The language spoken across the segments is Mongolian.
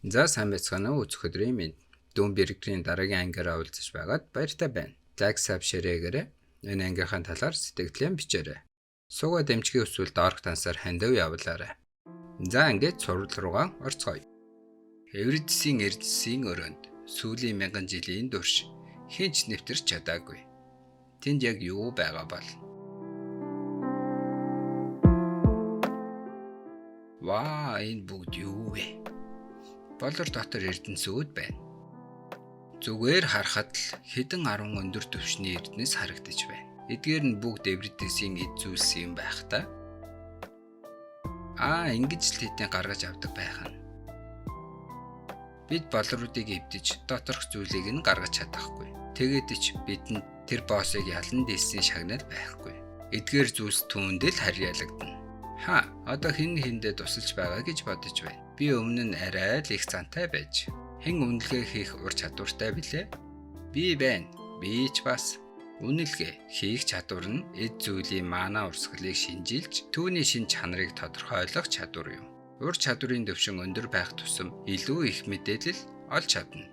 За, сайн байцгаана уу, үзэх өдрийн мэнд. Doom Berger-ийн дараагийн ангиараа уулзаж байгаад баяртай байна. Like, sub, share хийгээрэй. Энэ ангийнхаа талаар сэтгэлдээ бичээрэй. Суугаа дэмжихийг хүсвэл доорх дансаар хандив явуулаарай. За, ингээд сурвал руугаа орцгоё. Эвридсийн эрдэсийн өрөөнд сүүлийн мянган жилийн турш хэн ч нэвтэрч чадаагүй. Тэнд яг юу байгаа бол? Ваа, энэ бүгд юу вэ? Болор дотор эрдэнэсүүд байна. Зүгээр харахад л хэдэн арван өндөр түвшний эрдэнэс харагдаж байна. Эдгээр нь бүгд Эвридисийн эд зүйлс юм байх та. Аа, ингэж л тэдний гаргаж авдаг байх нь. Бид болруудыг эвдэж доторх зүйлийг нь гаргаж чадахгүй. Тэгээд ч бидэнд тэр боссыг ялан дийлсэн шагнал байхгүй. Эдгээр зүйлс түүнд л харьяалагдана. Ха, одоо хэн хэндээ тусалж байгаа гэж бодож байна. Би өмнө нь арай л их зантай байж. Хэн үнэлгээ хийх ур чадвартай билээ? Би байна. Би ч бас үнэлгээ хийх чадвар нь эд зүйлийн маана урсгалыг шинжилж, түүний шин чанарыг тодорхойлох чадвар юм. Ур чадварын түвшин өндөр байх тусам илүү их мэдээлэл олж чадна.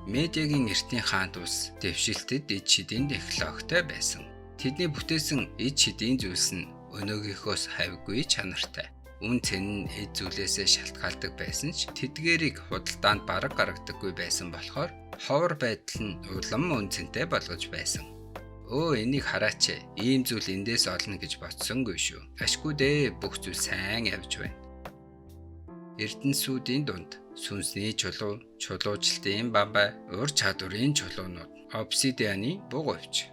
Медиагийн эртний хаант улс дэвшилтэд эд шидийн технологитой байсан. Тэдний бүтээсэн эд шидийн зүйлс нь өнөөгийнхөөс хавьгүй чанартай. Үн цэн нь эд зүйлээсээ шалтгаалдаг байсан ч тэдгээрийг худалдаанд бараг гаргадаггүй байсан болохоор ховор байдал нь улам үн цэнтэй болгож байсан. Өө, энийг хараач ээ. Ийм зүйл эндээс олно гэж бодсонгүй шүү. Ашгүй дээ, бүх зүйл сайн явж байна. Эрдэнэсүүдийн дунд сүнсний чулуу, чулуучлалтын бамбай, ур чадварын чулуунууд, обсидианы бугуйвч,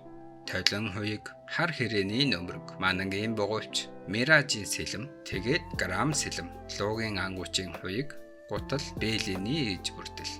толин хуйг, хар хэрээний нөмрөг, манангийн бугуйвч, миражийн сэлэм, тэгээд грам сэлэм, луугийн ангуучийн хуйг, гутал, бэлэний ээж бүрдэл.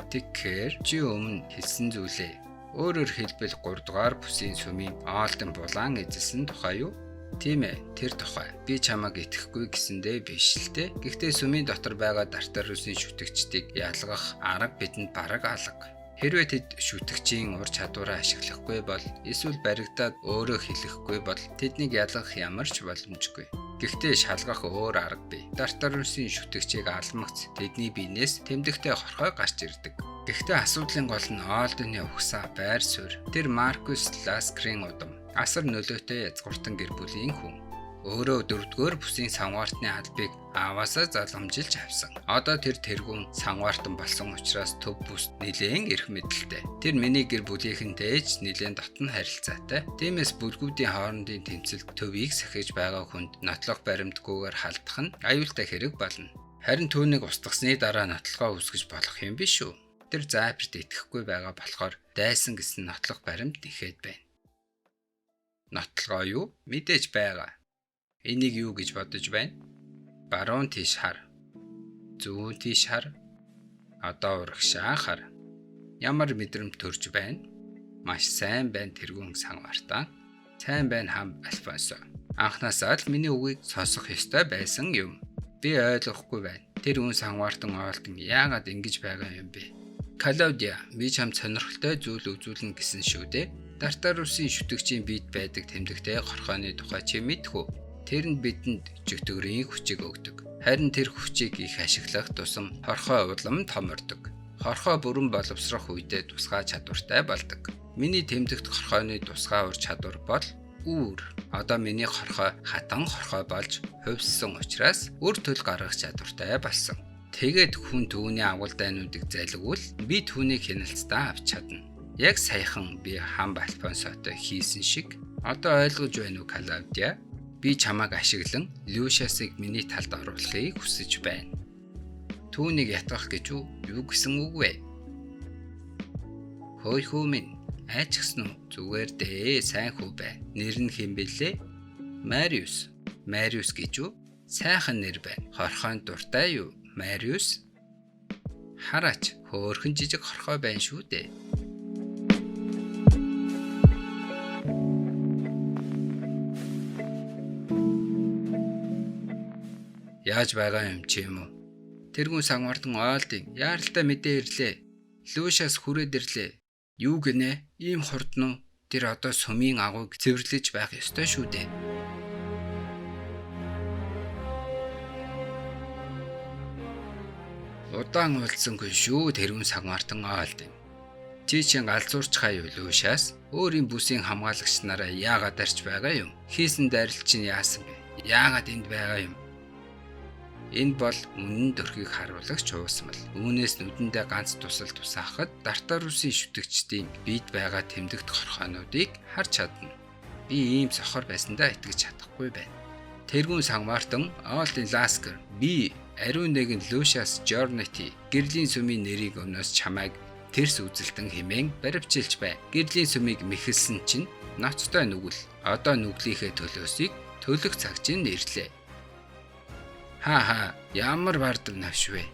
Тэгэхээр чи өмнө хэлсэн зүйлээ өөрөөр хэлбэл 3 дугаар бүсийн сүмийн оолдон булаан эзэлсэн тухай юу? Тийм ээ, тэр тухай. Би чамайг итгэхгүй гэсэндээ биш л те. Гэхдээ сүмийн дотор байгаа Дартарусын шүтэгчдийг ялгах арга бидэнд бараг алга. Хэрвээ тэд шүтгчийн ур чадвараа ашиглахгүй бол эсвэл баригдаад өөрөө хэлэхгүй бол тэднийг ялгах ямар ч боломжгүй. Гэхдээ шалгах өөр арга бий. Дартарусын шүтгчийг алмагц тэдний биенээс тэмдэгтэй хорхой гарч ирдэг. Гэхдээ асуудлын гол нь Олдны угсаа байр суурь. Тэр Маркус Ласкрийн удам асар нөлөөтэй язгууртан гэр бүлийн хүн. Өөрөө дөрөвдүгээр бүсийн санваартны албыг ааваасаа залгамжилж авсан. Одоо тэр тэргүүн санваартан болсон учраас төв бүст нэлээн эрх мэдэлтэй. Тэр миний гэр бүлийнхэнтэй ч нэлээн дотн харилцаатай. Тиймээс бүлгүүдийн хоорондын тэмцэлд төвийг сахиж байгаа хүнд нотлох баримтгүйгээр халдах нь аюултай хэрэг болно. Харин түүнийг устгасны дараа нотлогоо үүсгэж болох юм биш үү? Тэр зааварт итгэхгүй байгаа болохоор дайсан гэсэн нотлох баримт ихэд байна. Нотлогоо юу? Мэдээж байгаа. Энийг юу гэж бодож байна? Баруун тийш хар. Зүүн тийш хар. Одоо урагшаа хар. Ямар мэдрэмж төрж байна? Маш сайн байна, тэргүүн санвартаа. Сайн байна, хам Альфонсо. Анхнаасаа л миний үгийг сонсох ёстой байсан юм. Би ойлгохгүй байна. Тэр үн санвартан оолтон яагаад ингэж байгаа юм бэ? Клаудиа, би чамд сонирхолтой зүйл үзүүлнэ гэсэн шүү дээ. Дартарусын шүтгчийн биед байдаг тэмдэгтэй хорхооны тухай чи мэдэх үү? Тэр нь бидэнд чөтгөрийн хүчийг өгдөг. Харин тэр хүчийг их ашиглах тусам хорхой улам томордог. Хорхой бүрэн боловсрох үедээ тусгай чадвартай болдог. Миний тэмдэгт хорхойны тусгай ур чадвар бол үүр. Одоо миний хорхой хатан хорхой болж хувьссан учраас үр төл гаргах чадвартай болсон. Тэгээд хүн түүний агуул дайнуудыг залгиул би түүнийг хяналцдаа авч чадна. Яг саяхан би хам Альфонсотой хийсэн шиг. Одоо ойлгож байна уу, Клаудиа? Би чамайг ашиглан Люшасыг миний талд оруулахыг хүсэж байна. Түүнийг ятгах гэж үү? Юу гэсэн үг вэ? Хөөе хүү минь, айчгсан уу? Зүгээр дээ, сайн хүү бай. Нэр нь хэн бэлээ? Мариус. Мариус гэж үү? Сайхан нэр байна. Хорхойн дуртай юу? Мариус. Хараач, хөөрхөн жижиг хорхой байна шүү дээ. Яаж байгаа юм чи юм уу? Тэргүүн санвардан ойлдын яаралтай мэдээ ирлээ. Лүүшас хүрээд ирлээ. Юу гинэ? Ийм хурдан уу? Тэр одоо сүмийн агуйг цэвэрлэж байх ёстой шүү дээ. Удаан уулзсангүй шүү тэрүүн сагмартан оолд юм. Чи чин галзуурчхаа юу Лушас? Өөрийн бүсийн хамгаалагч нараа яагаад арч байгаа юм? Хийсэн дайрал чинь яасан бэ? Яагаад энд байгаа юм? Энэ бол үнэн төрхийг харуулагч уусмал. Үүнээс нүдэндээ ганц тусал тусаахад Дартарусын шүтгчдийн бид байгаа тэмдэгт хорхоонуудыг харж чадна. Би ийм сохор байсандаа итгэж чадахгүй байна. Тэргүүн сангмартан Олдын Ласкер би ариун нэгэн Лушас Жорнити гэрлийн сүмийн нэрийг өмнөөс чамайг тэрс үзэлтэн хэмээн баривчилж бай. Гэрлийн сүмийг мэхэлсэн чинь ноцтой нүгэл одоо нүглийнхээ төлөөсийг төлөх цаг чинь ирлээ. Ха ха ямар бардам навш вэ?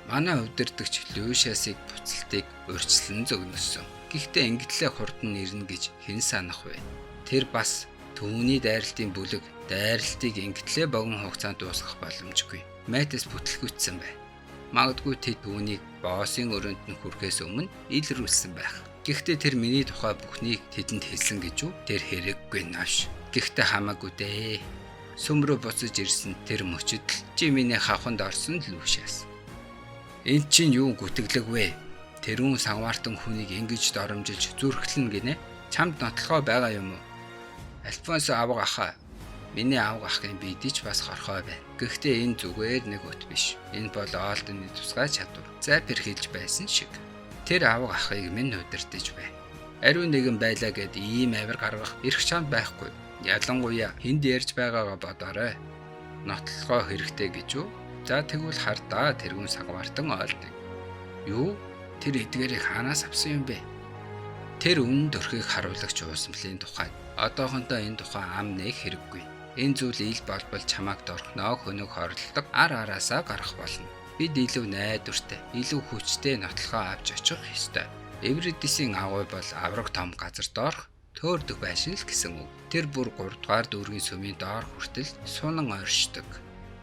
Манай удирдагч Лушасыг буцалтыг урьдчилан зөгнөсөн. Гэхдээ ингэтлээ хурдан ирнэ гэж хэн санах вэ? Тэр бас түүний дайралтын бүлэг дайралтыг ингэтлээ богино хугацаанд дуусгах боломжгүй. Мэтис бүтлгүүцсэн бай. Магадгүй тэд түүнийг боссын өрөөнд нь хүрэхээс өмнө илрүүлсэн байх. Гэхдээ тэр миний тухай бүхнийг тэдэнд хэлсэн гэж үү? Тэр хэрэггүй навш. Гэхдээ хамаагүй дээ. Сүм рүү буцаж ирсэн тэр мөчөд л чи миний хавханд орсон л Лушас. Энд чинь юу гүтгэлэг вэ? Тэрүүн сангвартан хүнийг ингэж доромжилж зүрхлэн гинэ. Чамд нотлохоо байгаа юм уу? Альфонсо авга ахаа. Миний авга ахын биедий ч бас хорхой байна. Гэхдээ энэ зүгээр нэг өт биш. Энэ бол Олдны тусгай чадвар. Запер хэлж байсан шиг. Тэр авга ахыг минь удирдах байна. Ариун нэгэн байлаа гэд ийм авир гаргах эрх чамд байхгүй. Ялангуяа хүнд ярьж байгаагаа бодоорой. Нотлохоо хэрэгтэй гэж үү? За тэгвэл хардаа тэргүүн сагвартан ойлдог. Юу? Тэр эдгээрийг хаанаас авсан юм бэ? Тэр үнэн төрхийг харуулагч уусмлын тухай. Одоохондоо энэ тухай ам нээх хэрэггүй. Энэ зүйл ил болбол чамааг дорхноо хөнөг хорлолдог ар араасаа гарах болно. Бид илүү найдвартай, илүү хүчтэй нотлохоо авч очих ёстой. Эвридисийн агуй бол авраг том газар доорх төөрдөг байшин л гэсэн үг. Тэр бүр 3 дугаар дүүргийн сүмийн доор хүртэл сунан ойршдог.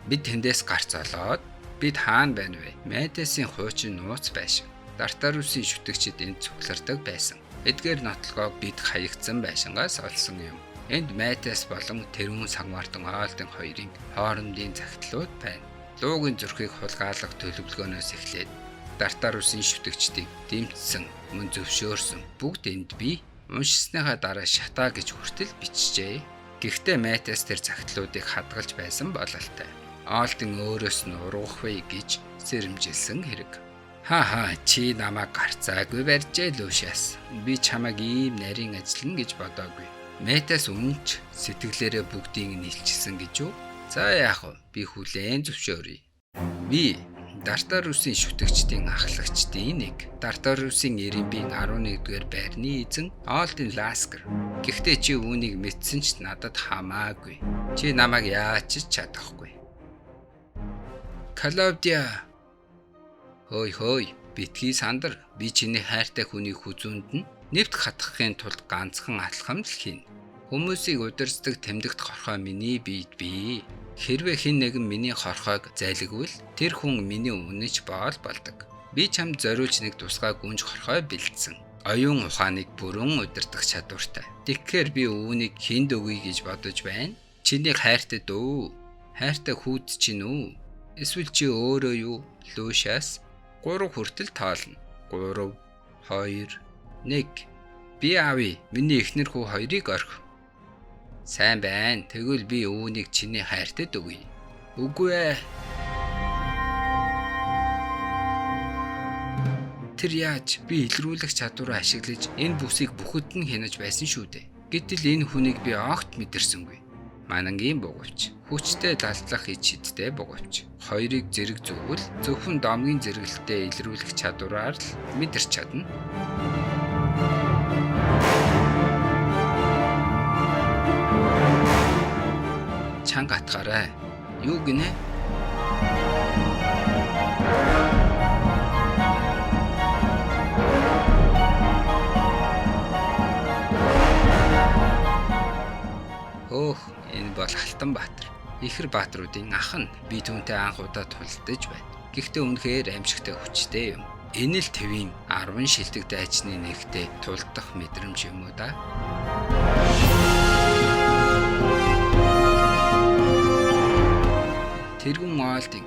Бид тэндээс гарц олоод бид хаана байна вэ? Мэдээсийн хуучин нууц байшин. Дартарусын шүтгчид энд цуглардаг байсан. Эдгээр нотлогоог бид хаягдсан байшингаас олсон юм. Энд Мэтес болон тэрүүн сангмартан Оолдын хоёрын хоорондын захидлууд байна. Луугийн зүрхийг хулгайлах төлөвлөгөөнөөс эхлээд Дартарусын шүтгчдийг дэмжсэн, мөн зөвшөөрсөн бүгд энд би уншсныхаа дараа шатаа гэж хүртэл бичжээ. Гэхдээ Мэтес тэр захидлуудыг хадгалж байсан бололтой. Оолдын өөрөөс нь ургах вэ гэж сэрэмжилсэн хэрэг. Ха ха чи намайг гарцаагүй барьжээ Лушас. Би чамайг ийм нарийн ажиллана гэж бодоогүй. Мэтас үнэнч сэтгэлээрээ бүгдийг нь илчилсэн гэж үү? За яах вэ? Би хүлээн зөвшөөрье. Би Дартарусын шүтгчдийн ахлагчдын нэг. Дартарусын Эрембийн 11-р байрны эзэн Олдын Ласкер. Гэхдээ чи үүнийг мэдсэн ч надад хамаагүй. Чи намайг яаж ч чадахгүй. Клаудиа. Хөөй хөөй, битгий сандар. Би чиний хайртай хүний хүзүүнд нь нэвт хатгахын тулд ганцхан алхам л хийнэ. Хүмүүсийг удирддаг тэмдэгт хорхой миний биед бий. Хэрвээ хэн нэгэн миний хорхойг зайлгвал тэр хүн миний үнэнч боол болдог. Би чамд зориулж нэг тусгай гүнж хорхой бэлдсэн. Оюун ухааныг бүрэн удирдах чадвартай. Тэгэхээр би үүнийг хүнд өгье гэж бодож байна. Чиний хайртай дүү, хайртай хүүд чинь үү? Эсвэл чи өөрөө юу? Лушас 3 хүртэл тоолно. 3 2 1. Би аавь. Миний эхнэр хүү хоёрыг орхи. Сайн байна. Тэгвэл би үүнийг чиний хайртад өгье. Үгүй ээ. Тэр яаж би илрүүлэх чадвараа ашиглаж энэ бүсийг бүхэд нь хянаж байсан шүү дээ. Гэтэл энэ хүнийг би огт мэдэрсэнгүй. Манангийн бугуйч, хүчтэй далдлах ич шидтэй бугуйч. Хоёрыг зэрэг зүгвэл зөвхөн домгийн зэрэгэлтэд илрүүлэх чадвараар л мэдэрч чадна. Чанга атгаарай. Юу гинэ? Хөөх, энэ бол Алтан Баатар. Ихэр баатруудын ах нь. Би түүнтэй анх удаа тулдаж байна. Гэхдээ үнэхээр аимшигтай хүчтэй юм. Энэ л твийн 10 шилдэг дайчны нэгтээ тулдах мэдрэмж юм уу да? Тэргүүн Олдын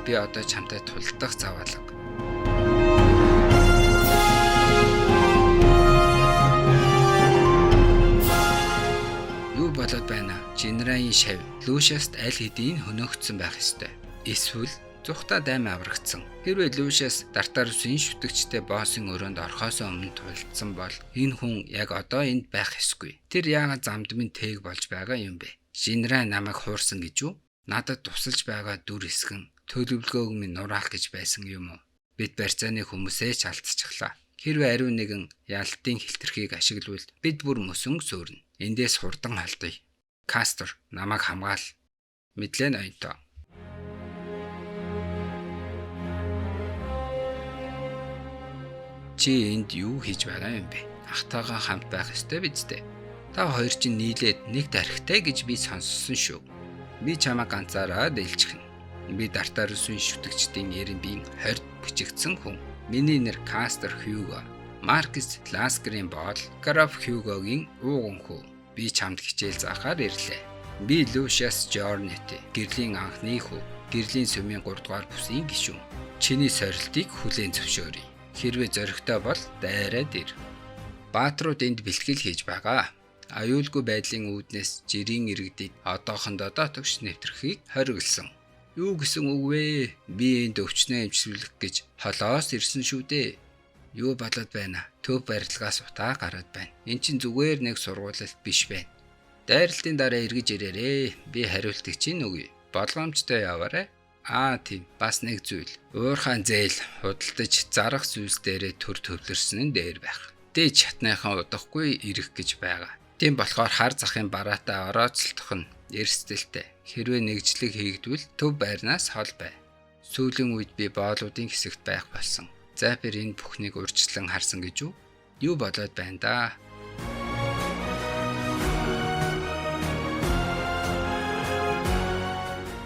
Би одоо чамтай тулдах зав алга. Юу болоод байна? Женерийн шав Лушаст аль хэдийн хөнөөгдсөн байх ёстой. Эсвэл зүхтаа дайм аврагдсан. Хэрвээ Лушас Дартарусын шүтгчтэй боссын өрөөнд орохоос өмнө тулдсан бол энэ хүн яг одоо энд байх ёсгүй. Тэр яагаад замд минь тээг болж байгаа юм бэ? Женераа намайг хуурсан гэж үү? Надад тусалж байгаа дүр хэсгэн төлөвлөгөөг минь нураах гэж байсан юм уу? Бид барьцааны хүмүүсээ ч алдчихлаа. Хэрвээ ариун нэгэн ялалтын хилтерхийг ашиглавал бид бүр мөсөн сөөрнө. Эндээс хурдан халдъя. Кастер намайг хамгаал. Мэдлээ ноёнтоо. Чи энд юу хийж байгаа юм бэ? Ахтайгаа хамт байх ёстой биз дээ. Та хоёр чинь нийлээд нэг дархтай гэж би сонссон шүү. Би чамайг ганцаараа дэлчихнэ. Би Дартарусын шүтгчдийн Эренбийн 20-д бичигдсэн хүн. Миний нэр Кастер Хьюго. Маркес Ласкерийн боол Граф Хьюгогийн ууган хүү. Би чамд хичээл заахаар ирлээ. Би Лушиас Жорнет, гэрлийн анхны хүү, гэрлийн сүмийн 3 дугаар бүсийн гишүүн. Чиний сорилтыг хүлээн зөвшөөрье. Хэрвээ зоригтой бол дайраад ир. Баатрууд энд бэлтгэл хийж байгаа. Аюулгүй байдлын үүднээс жирийн иргэдийг одоохондоо дотогш нэвтрэхийг хориглосон. Юу гэсэн үг вэ? Би энд өвчнөө эмчилүүлэх гэж холоос ирсэн шүү дээ. Юу болоод байна? Төв барилгаас утаа гараад байна. Эн чинь зүгээр нэг сургуулилт биш байна. Дайралтын дараа эргэж ирээрээ. Би хариултыг чинь өгье. Болгоомжтой яваарай. Аа тийм, бас нэг зүйл. Уурхаан зээл худалдаж зарах зүйлс дээрээ төр төвлөрсөн нь дээр байх. Дээд шатныхан удахгүй ирэх гэж байгаа. Тийм болохоор хар захын бараатай орооцолдох нь эрсдэлтэй. Хэрвээ нэгжлэг хийгдвэл төв байрнаас хол бай. Сүүлийн үед би боолуудын хэсэгт байх болсон. Запер энэ бүхнийг урьдчилан харсан гэж үү? Юу болоод байна даа?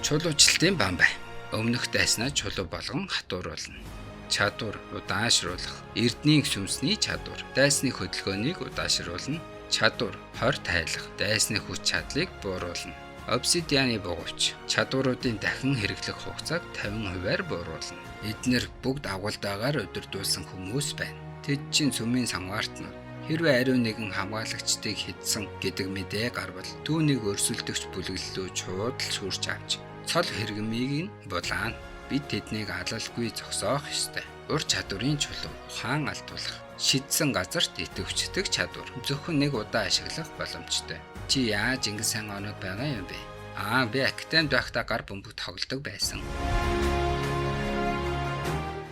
Чулуучлалтын бан бай. Өмнөх дайснаа чулуу болгон хатууруулна. Чадвар удаашруулах. Эрдний сүнсний чадвар. Дайсны хөдөлгөөнийг удаашруулна. Чадвар хор тайлах. Дайсны хүч чадлыг бууруулна. Обсидианы бугуйч чадваруудын дахин хэрэглэх хугацааг 50%-аар бууруулна. Эднэр бүгд агуулдаагаар удирдуулсан хүмүүс байна. Тэд чинь сүмийн самгаартнууд. Хэрвээ ариун нэгэн хамгаалагчдыг хидсэн гэдэг мэдээ гарвал түүнийг өрсөлдөгч бүлэглэлөө шууд л шүүрч авч цол хэрэгмийг нь булаана. Бид тэднийг алалгүй зогсоох ёстой. Ур чадварын чулуу, ухаан алдуулах, шидсэн газарт идэвхждэг чадвар. Зөвхөн нэг удаа ашиглах боломжтой. Чи яаж ингэж сайн оноод байгаа юм бэ? Аа, би академид байхдаа гар бөмбөг тоглодог байсан.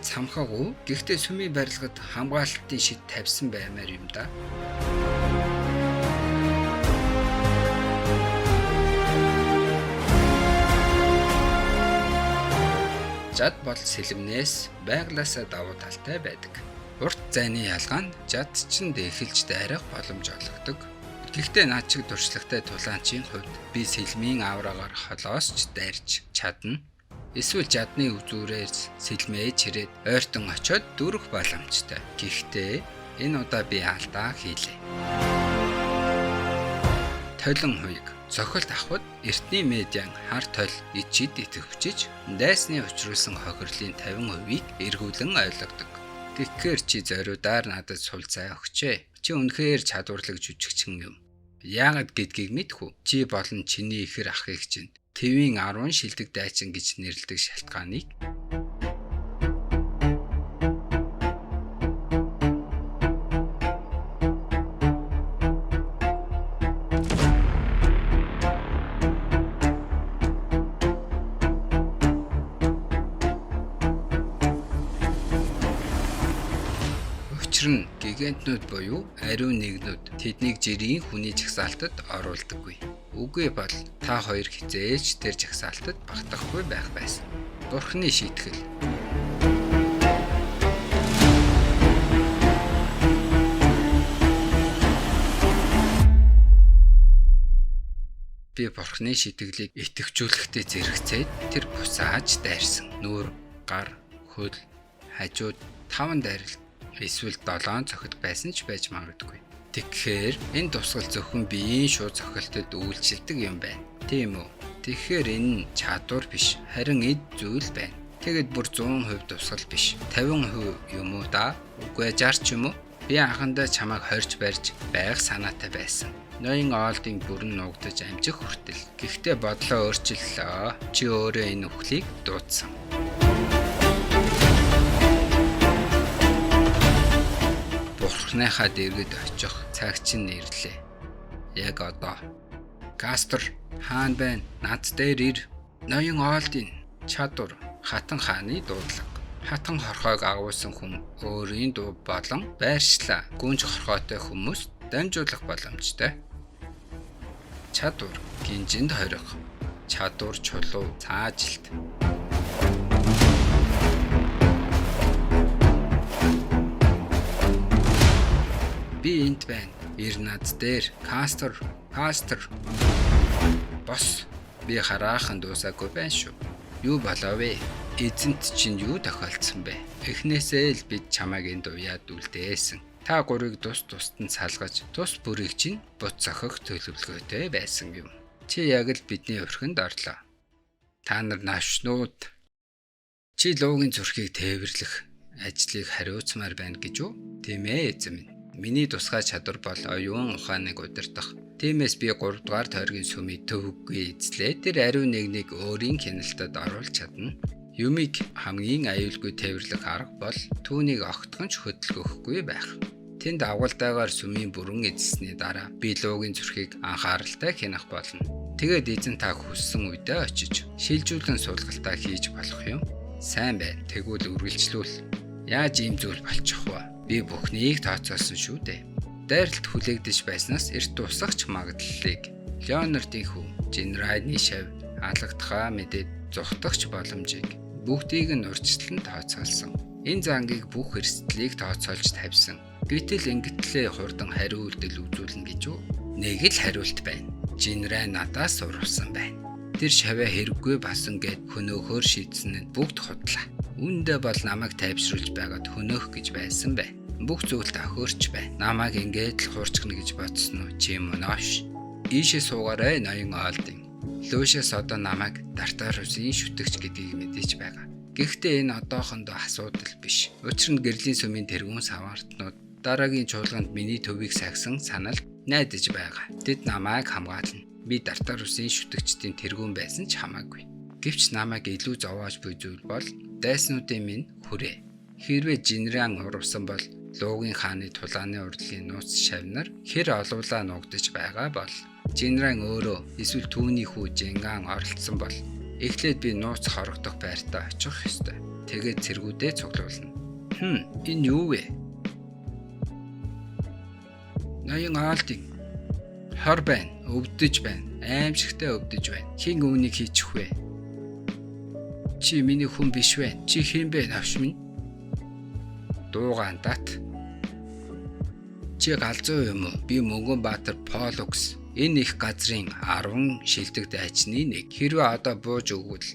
Самхаг уу? Гэхдээ сүмийн барилгад хамгаалалтын шид тавьсан баймаар юм да. Жад бол сэлмнээс байглаасаа давуу талтай байдаг. Урт зайны ялгаа нь жад чинь дээхэлж дайрах боломж олгодог. Гэхдээ наад чиг туршлагатай тулаанчийн хувьд би сэлмийн авраагаар холоос ч дайрч чадна. Эсвэл жадны үзүүрээр сэлмээ чирээд ойртон очиод дүрх боломжтой. Гэхдээ энэ удаа би алдаа хийлээ. Толон хуйг цохилт авахд эртний медиан хар тол ичид идэвхжиж дайсны учруулсан хохирлын 50%-ийг эргүүлэн ойлгодог. Тэгэхээр чи зориудаар надад сул зай өгчээ. Чи үнэхээр чадварлаг жүжигчин юм. Яагаад гэдгийг мэдэх үү? Чи болон чиний ихэр ахыг чинь Твийн 10 шилдэг дайчин гэж нэрлэдэг шалтгааныг Учир нь гигантнууд буюу ариун нэгнүүд тэднийг жирийн хүний жагсаалтад оруулдаггүй. Үгүй бол та хоёр хэзээ ч тэр жагсаалтад багтахгүй байх байсан. Бурхны шийтгэл. Би Бурхны шийтгэлийг идэвхжүүлэхдээ зэрэгцээд тэр буцааж дайрсан. Нүүр, гар, хөл, хажууд таван дайралт. Эсвэл 7 цохил байсан ч байж магадгүй. Тэгэхээр энэ тусгал зөвхөн биеийн шуу цохилтод үйлчилдэг юм байна. Тийм үү? Тэгэхээр энэ нь чадвар биш, харин эд зүйл байна. Тэгэд бүр 100% тусгал биш. 50% юм уу да? Үгүй 60 ч юм уу? Би анхандаа чамайг хорж барьж байх санаатай байсан. Ноён Олдын бүрэн нуугдаж амжих хүртэл. Гэхдээ бодлоо өөрчиллөө. Чи өөрөө энэ үхлийг дуудсан. Бурхныхаа дэргэд очих цаг чинь ирлээ. Яг одоо. Кастер хаан байна. Над дээр ир. Ноён Олдын чадвар хатан хааны дуудлага. Хатан хорхойг агуулсан хүн өөрийн дуу болон байршлаа гүнж хорхойтой хүмүүст дамжуулах боломжтой. Чадвар гинжинд хорих. Чадвар чулуу цаажилт. Би энд байна. Ир над дээр. Кастер, Кастер. Бос. Би хараахан дуусаагүй байна шүү. Юу болов вэ? Эзэнт чинь юу тохиолдсон бэ? Эхнээсээ л бид чамайг энд уяад үлдээсэн. Та гурыг тус тусад нь салгаж, тус бүрийг чинь бут зохих төлөвлөгөөтэй байсан юм. Чи яг л бидний өрхөнд орлоо. Та нар навшнууд. Чи луугийн зүрхийг тээвэрлэх ажлыг хариуцмаар байна гэж үү? Тийм ээ эзэн минь. Миний тусгай чадвар бол оюун ухааныг удирдах. Тиймээс би 3 дугаар тойргийн сүмийг төвөггүй эзлээ. Тэр ариун нэгнийг өөрийн хяналтад оруулж чадна. Юмыг хамгийн аюулгүй тээвэрлэх арга бол түүнийг огтхон ч хөдөлгөхгүй байх. Тэнд агуулдаагаар сүмийн бүрэн эзэлсний дараа би луугийн зүрхийг анхааралтай хянах болно. Тэгээд эзэн та хүссэн үедээ очиж шилжүүлэн суулгалтаа хийж болох юм. Сайн байна. Тэгвэл үргэлжлүүл. Яаж ийм зүйл болчих вэ? Би бүхнийг тооцоолсон шүү дээ. Дайралт хүлээгдэж байснаас эрт тусах ч магадлалыг Леонардын хүү, Женеральны шав алгадахаа мэдээд зугтахч боломжийг бүгдийг нь урьдчилан тооцоолсон. Энэ зангийг бүх эрсдлийг тооцоолж тавьсан. Гэтэл ингэтлээ хурдан хариу үйлдэл үзүүлнэ гэж үү? Нэг л хариулт байна. Женераль надаас урвсан байна. Тэр шаваа хэрэггүй басан гэд хөнөөхөөр шийдсэн нь бүгд худлаа. Үүндээ бол намайг тайвшруулж байгаад хөнөөх гэж байсан бай. Бүх зүйлд хөхөрч бай. Намайг ингээд л хуурчихна гэж бодсон уу? Чи юм уу? Ийшээ суугаарай ноён Олдын. Лүүшээс одоо намайг Дартарусын шүтгч гэдгийг мэдээж байгаа. Гэхдээ энэ одоохондоо асуудал биш. Учир нь гэрлийн сүмийн тэргүүн саваартнууд дараагийн чуулганд миний төвийг сахисан санал найдаж байгаа. Тэд намайг хамгаална. Би Дартарусын шүтгчдийн тэргүүн байсан ч хамаагүй. Гэвч намайг илүү зовоож буй зүйл бол дайснуудын минь хүрээ. Хэрвээ Женеран урвсан бол Луугийн хааны тулааны урлагийн нууц шавнар хэр олуулаа нуугдаж байгаа бол Женеран өөрөө эсвэл түүний хүү Женган оролцсон бол эхлээд би нууц хорогдох байртаа очих ёстой. Тэгээд цэргүүдээ цуглуулна. Энэ юу вэ? Ноён Олдын хор байна, өвдөж байна, аимшигтай өвдөж байна. Хэн үүнийг хийчих вэ? Чи миний хүн биш вэ? Чи хэн бэ навш минь? Дуугаан дат. Чи галзуу юм уу? Би Мөнгөн Баатар Полукс. Энэ их газрын 10 шилдэг дайчны нэг. Хэрвээ одоо бууж өгвөл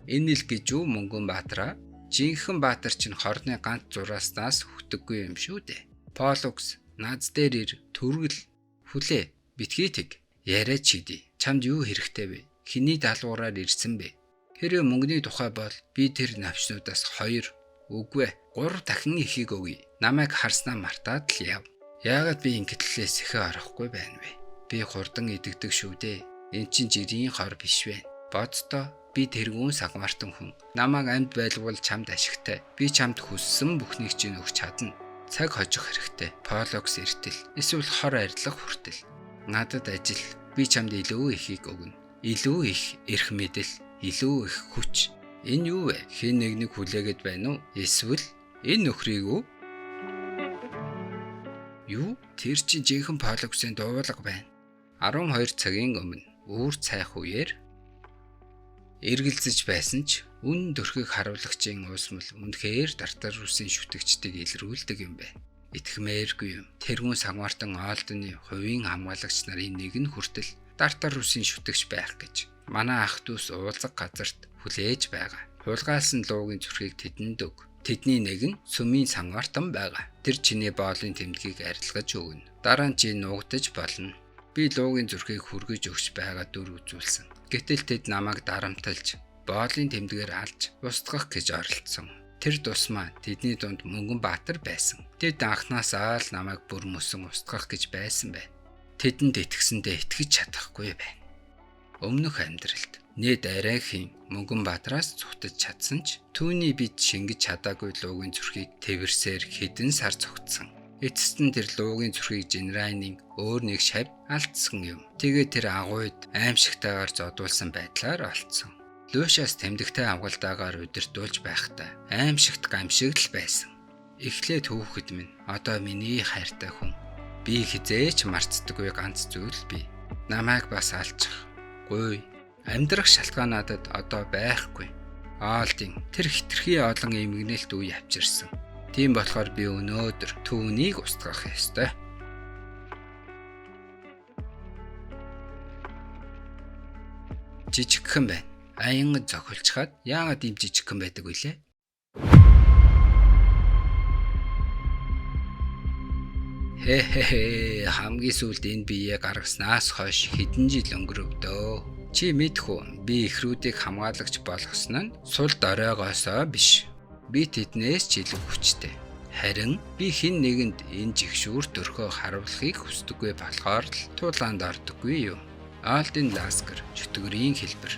энэ л гэж үү Мөнгөн Баатараа? Жинхэнэ Баатар чинь хорны ганц зурааснаас хөтөггүй юм шүү дээ. Полукс над дээр ир, төргөл, хүлээ, битгий тэг. Яриа чидий. Чамд юу хэрэгтэй вэ? Хэний даалгавраар ирсэн бэ? Хэрвээ мөнгөний тухай бол би тэр навчнуудаас 2 үгүй 3 дахин ихийг өгье. Намайг харснаа мартаад л яв. Яагаад би ингэтлээ сэхэ орохгүй байна вэ? Би хурдан идэгдэг шүү дээ. Эн чинь жирийн хор биш вэ? Боддоо би тэргүүн сагмартан хүн. Намайг амьд байлгуул чамд ашигтай. Би чамд хүссэн бүхнийг чинь өгч чадна. Цаг хожих хэрэгтэй. Полокс эртэл. Эсвэл хор арилгах хүртэл. Надад ажил. Би чамд илүү ихийг өгнө. Илүү их эрх мэдэл, илүү их хүч. Энэ юу вэ? Хэн нэг нэг хүлээгээд байна уу? Эсвэл энэ нөхрийг үү? Юу? Тэр чинь жинхэнэ Полоксын дуулга байна. 12 цагийн өмнө үүр цайх үеэр эргэлзэж байсан ч үн дөрхийг харуулагчийн уусмал үнэхээр Дартар Русын шүтгчдийг илрүүлдэг юм байна. Итгэмээргүй юм. Тэргүүн сагмаартан Олдны хувийн хамгаалагч нарын нэг нь хүртэл Дартар Русын шүтгч байх гэж манай ах дүүс уулзах газарт хүлээж байгаа. Хулгайлсан луугийн зүрхийг тэдэнд өг. Тэдний нэг нь сүмийн сангартан байгаа. Тэр чиний боолын тэмдгийг арилгаж өгнө. Дараа нь чи нуугдаж болно. Би луугийн зүрхийг хүргэж өгч байгаа дүр үзүүлсэн. Гэтэл тэд намайг дарамталж, боолын тэмдгээр алж устгах гэж оролдсон. Тэр тусмаа тэдний дунд Мөнгөн Баатар байсан. Тэд анхнаасаа л намайг бүр мөсөн устгах гэж байсан байна. Тэдэнд итгэсэндээ итгэж чадахгүй байна. Өмнөх амьдралд нээд арайхийн Мөнгөн Баатараас зүхтэж чадсан ч түүний бид шингэж чадаагүй луугийн зүрхийг тэвэрсээр хэдэн сар зүгтсэн. Эцэст нь тэр луугийн зүрхийг Женрайнын өөр нэг шавь алдсан юм. Тэгээ тэр агуйд аимшигтайгаар зодуулсан байдлаар олцсон. Луушаас тэмдэгтэй авгалдаагаар удирдуулж байхдаа аимшигт гамшигдал байсан. Эхлээд хүүхэд минь одоо миний хайртай хүн. Би хизээч мартдаггүй ганц зүйл би. Намайг бас алчих. Гуй. Амьдрах шалтгаан надад одоо байхгүй. Аалдын тэр хитрхи олон эмгэнэлт үе авчирсан. Тийм болохоор би өнөөдөр түүнийг устгах ёстой. Жижигхэн байна. Аян зохилчхаад яагаад ийм жижигхэн байдаг вүлээ? Хэ хамгийн сүүлд энэ биеэ гаргаснаас хойш хэдэн жил өнгөрөв дөө. Чи мэдэх үү? Би эхрүүдийг хамгаалагч болгосон нь сул доройгоосоо биш. Би тэднээс ч илүү хүчтэй. Харин би хэн нэгэнд энэ жигшүүр дөрхөө харуулахыг хүсдэггүй болохоор л тулаанд ордоггүй юу? Алдын Ласкер чөтгөрийн хэлбэр.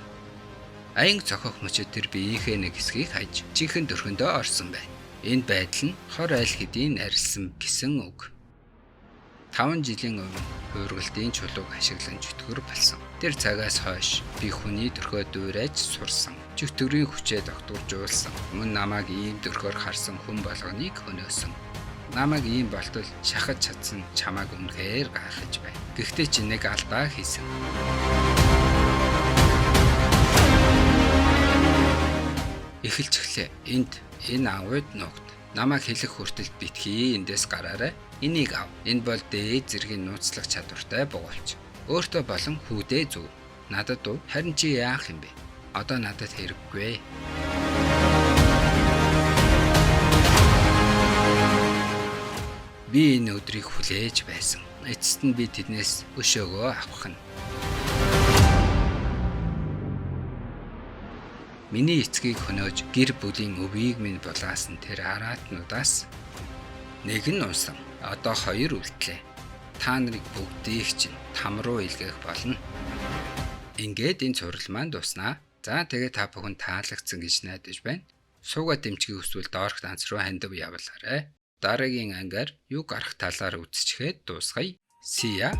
Аян цохох мөчөд тэр биеийнхээ нэг хэсгийг хаяж жинхэнэ дөрхөндөө орсон байна. Энэ байдал нь хор айл хэдийн арилсан гэсэн үг. 5 жилийн өмнө хуургалтын чулууг ашиглан чөтгөр болсон. Тэр цагаас хойш би хүний дөрхөө дуурайж сурсан. Чөтгөрийн хүчээ тогтворжуулсан. Мөн намайг ийм дөрхөөр харсан хүн болгоныг хөнөөсөн. Намайг ийм болтол шахаж чадсан чамайг үнэхээр гайхаж байна. Гэхдээ чи нэг алдаа хийсэн. Эхэлчихлээ. Энд энэ агуйд нуугд. Намайг хэлэх хүртэл битгий эндээс гараарай. Энийг ав. Энэ бол дээд зэргийн нууцлах чадвартай бугуйлч. Өөртөө болон хүүдээ зүв. Надад уу? Харин чи яах юм бэ? Одоо надад хэрэггүй. Би энэ өдрийг хүлээж байсан. Эцэст нь би тэднээс өшөөгөө авах нь. Миний эцгийг хөнөөж гэр бүлийн өвийг минь булаасан тэр араатнуудаас нэг нь унсан. Одоо хоёр үлдлээ. Та нарыг бүгдийг чинь там руу илгээх болно. Ингээд энэ цуврал маань дууснаа. За тэгээ та бүхэн таалагдсан гэж найдаж байна. Суугаа дэмжихийг хүсвэл доорх данц руу хандив явуулаарай. Дараагийн ангиар юу гарах талаар үзчихээд дуусгая. See ya.